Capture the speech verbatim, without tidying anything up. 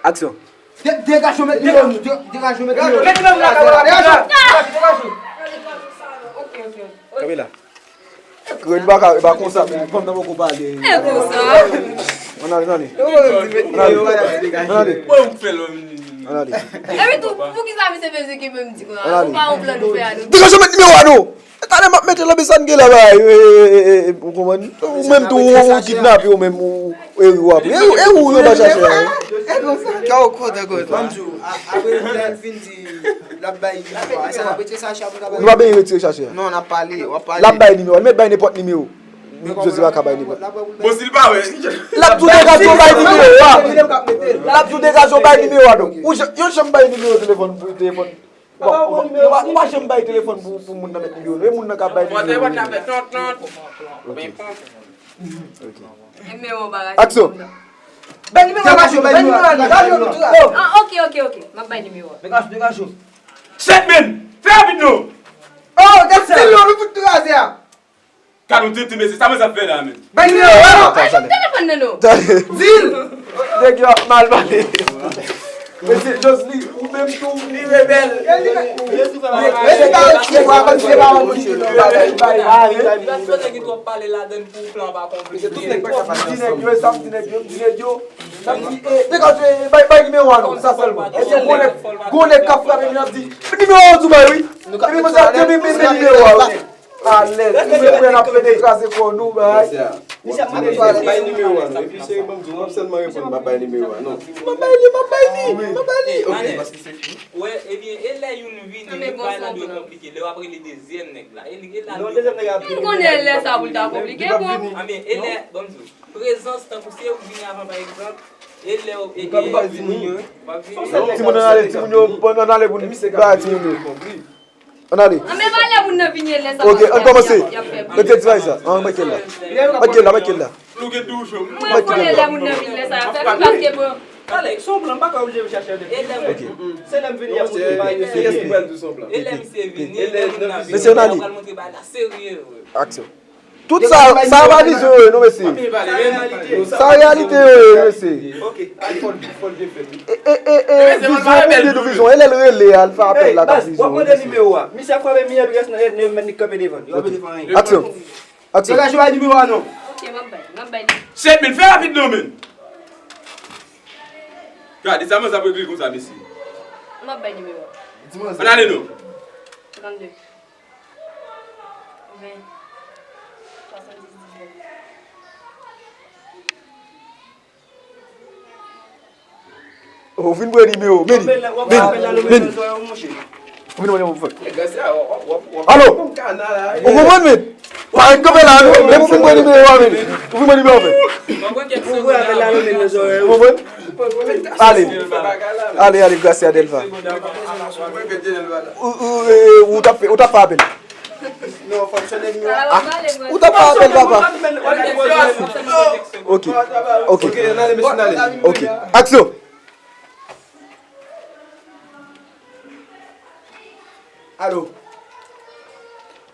Aksyon. De- Degaje w, met nimewo nou. De- Degaje w, met nimewo nou. Met nimewo nou la, kamarad. Degaje w. Degaje w. Kanpe la. Grenn pa ka, e pa konsa, men fanm nan poko pale. E konsa. Ann ale, ann ale. Ann ale. Ann ale. Ann ale. Epi tou, poukisa misye bezwen kenbe m di konsa? Ann ale. Ou pa yon plan nou fè a nou. Degaje w, met nimewo a nou. E talè m ap mete l anbe sa n gen la, bay. E, e, e, e, ou konprann? Ou menm tou, ou, ou kidnape, ou menm, ou, ou, e ou ap. E ou, e ou yo pa chache a, wi. E konsa. Kè w kontan, kontan. Banm di w, a- apre lè l fin di l ap bay nimewo a, èske n ap retire sa chè a pou n ka bay? Nou pa bezwen retire sa chè a. Non, n ap pale, w ap pale. L ap bay nimewo a, li mèt bay nenpòt nimewo. Jozye pa ka bay nimewo. Bon, si l pa wè. L ap tou degaje w bay nimewo a. L ap tou degaje w bay nimewo a, donk. Ou jan- yo janm bay nimewo telefòn pou telefòn. Ou pa, ou pa, ou pa, ou pa janm bay telefòn pou, pou moun nan mèt nimewo, non. E moun nan k ap bay nimewo. Ok. Ok. Aksyon. Bay nimewo a, bay nimewo a, bay nimewo a. Ah, ok, ok, ok. M ap bay nimewo a. Degaje, degaje. Shit, man! Fè rapid, non! Oh, gad sa! Stil nou fout kraze a. Gad yon tenten, mesye, sa manzè ap fè la, menm? Bay nimewo a! Ay, jwenn telefòn nan, non. Di l! Nèg yo ap mal pale. Mesye, Josely, ou menm tou, li rebèl. Mesye, pa, mesye, pa, mesye, pa, mesye, pa, bay, bay, bay. Gad sa nèg yo ap pale ladann pou plan pa konplike. Mesye, tout nèg pa ka pale ansanm. Di nèg yo, sa m di nèg yo, m di nèg yo. Sa m di, eh, degaje, bay, bay nimewo a, non, sa sèlman. Mesye, gwo nèg, gwo nèg k ap frape, m ap di, nimewo a, ou tou bay, wi. Epi, mesye, epi, men nimewo a, wi. Alèz, nou menm frè n ap plede kraze kò nou, bay. Misye ap mande bay nimewo a, non. Epi cheri, ban m di w, w ap sèlman reponn, m ap bay nimewo a, non. M ap bay li, m ap bay li, m ap bay li. Ou wè, ebyen, e lè youn vini, youn pa nan dwe konplike, lè w ap rele dezyèm nèg la. E li, e la. Non, dezyèm nèg la ap vini. M konnen lè sa pou l ta konplike, bon. Anben, e lè, ban m di w, prezans, tankou si e ou vini avan, pa egzanp, e lè w, e, e, w ap vini. Timoun, ann ale, timoun yo, bon, ann ale pou n bay timoun yo. Ann ale. Ann men valè moun nan vini lè sa. Ok, ann kòmanse. Mete ti bagay sa. Ann, mete l la. Mete l la, mete l la. Mwen konnen lè moun nan vini lè sa. Fè m paske bon. Talè, se yon plan, m pa ka oblije m chache yon nèg. Ok. Se lè m vini, y ap montre bagay yo serye. Kiyès ki pral di w se yon plan? E lè misye vini, e lè moun nan vini, y ap montre bagay la serye vre. Aksyon. Tout sa, sa pa vizyon yo ye, non, mesye. Sa reyalite yo ye, mesye. Ok, al fò l, fò l byen fèt, wi. E, e, e, e, vizyon, konbyen nou vizyon? E lè l rele a, l fè apèl la, k ap vizyon, mesye. Misye ap frape, misye ap rete nan nèf mèt, li kanpe devan. Yo pa vle fè anyen. Aksyon. Aksyon. Degaje w bay nimewo a, non. Ok, m ap bay, m ap bay li. Shit, men, fè rapid, non, men. Gade, sa manzè ap regle konsa, mesye. M ap bay nimewo a. Ann ale, non. Trannde. Ven. Swasanndiz, diznèf. Ou vin pran nimewo, men li. Men li. Men li. Ou vin pran nimewo pou fè. Alo! Ou konprann, men? Pa ret kanpe la, non. Depi ou vin pran nimewo a, men li. Ou vin pran nimewo a, men. Ou konprann? Ale. Ale, ale, Gracia Delva. Ou, ou, e, ou t ap fè, ou t ap fè apèl. Ah, ou t ap fè apèl, papa. Ok, ok. Ok. Aksyon. Alo.